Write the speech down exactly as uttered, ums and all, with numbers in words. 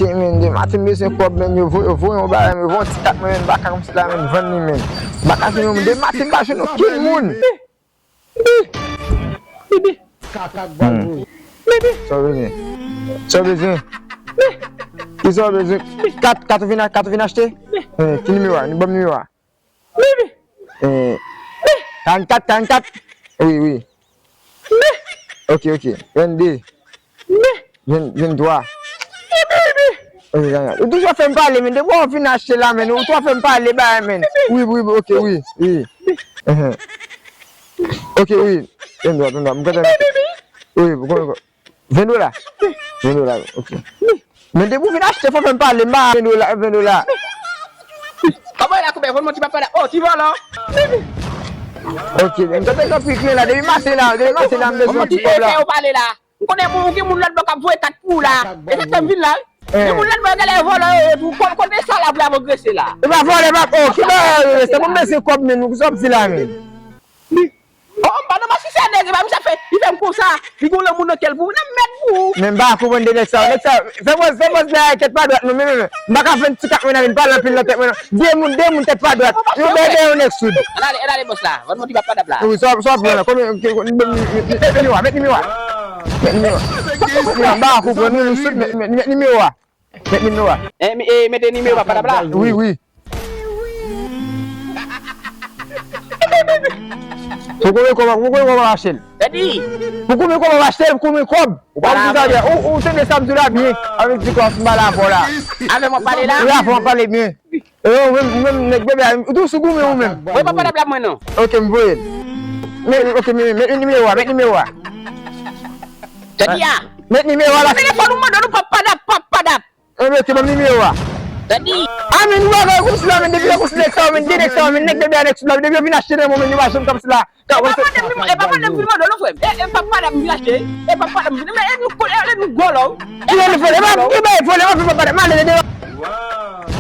maten, men, de maten m bezwen kòb, men, yo voye, yo voye yon bagay, men, yo voye yon ti kat mwen, men, m pa ka kòmsi la, men, vann li, men. M pa ka jwenn yon moun, de maten m pa jwenn okenn moun. Bebe. Kaka k bal voye. Bebe. Sa w bezwen? Sa w bezwen? Ki sa w bezwen? Kat, kat ou vin a-, kat ou vin achte? Eh, ki nimewo a? Ban m nimewo a. Bebe. Eh, karannkat, karannkat. Wi, wi. Ok, ok. Vennde. Venn, venntwa. Ok, karannkat. Ou toujou fè m pale, men. Depi w fin achte la, men. Ou toujou fè m pale, ba, men. Wi, wi, wi, ok, wi, wi. Ehe. Ok, wi. Venntwa, venntwa. M kontan. Wi, wi, wi. Ven dola. Ven dola, ok. Men depi w vin achte, fò fè m pale, m pa ven dola, ven dola. Kòman e la, kouben? Vann mwen ti papa la. Oh, ti vòlò. Ok, men gade jan pik la, depi maten la, depi maten la, m bezwen ti kòb la. Ou pale la. M konnen moun, ou gen moun lòt bò k ap voye kat pou ou la. E sa k fè m vin la, wi. Gen moun lòt bò, genlè vòlò yo ye tou. Kote sa la pou y ap agrese la? E pa vòlò, e pa, oh, ki bagay yo ye? Se pou m bezwen kòb, men, nou, sa w ap di la, men. Oh, m pa nan masisi a nèg, e pa misye ap fè, li fè m konsa, li gon lanmou nan kè l pou ou, nan mèd pou ou. Men m pa konprann de nèg sa yo, nèg sa yo, fè pòz, fè pòz la, tèt pa dwat, non, men, men, men, m pa ka fè ti kat mwen nan vin pale anpil nan tèt mwen, non. De moun, de moun tèt pa dwat, yon bèbè, yon nèg soud. Ann ale, ann ale, bòs la, vann mwen ti papa dap la. Wi, sa, sa pran la, konbyen, met nimewo a, met nimewo a. Met nimewo a, m pa konprann, nou, nou soud, met, met, met nimewo a. Met nimewo a. E, e, mete nimewo a, pa dap la. Wi, wi. Pou konbyen kòb, pou konbyen kòb w ap achte l? Tèdi! Pou konbyen kòb w ap achte l, pou konbyen kòb? Ou pa la avè. Ou, ou tande sa m di w la byen. Avèk di kòb m pale avè w la. Avè m w ap pale la? Wi, avè m w ap pale byen. E ou menm, ou menm nèg bèbè a, ou tou sou goumen ou menm. Mwen pa pale blab mwen non. Ok, m voye l. Men, ok, men, met nimewo a, met nimewo a. Tèdi a. Met nimewo a la. Telefòn ou mande nou pap padap, pap padap. Enben, ok, ban m nimewo a. Tèdi. A, men, nou bagay kòmsi la, men, depi yo kòmsi nèg sa yo, men, de nèg sa yo, men, nèg bèbè a, nèg sou la, depi yo vin achte nan mwen, men, yo pa janm kòmsi la. E pa mande m, e pa mande m vin mande w non, frè m. E, e pa padap m vin achte. E pa padap m vin, men, e nou, e nou gòlò. Ki lè nou vòlè, e pa, e pa vòlè, e pa padap, m ale devan. Wow.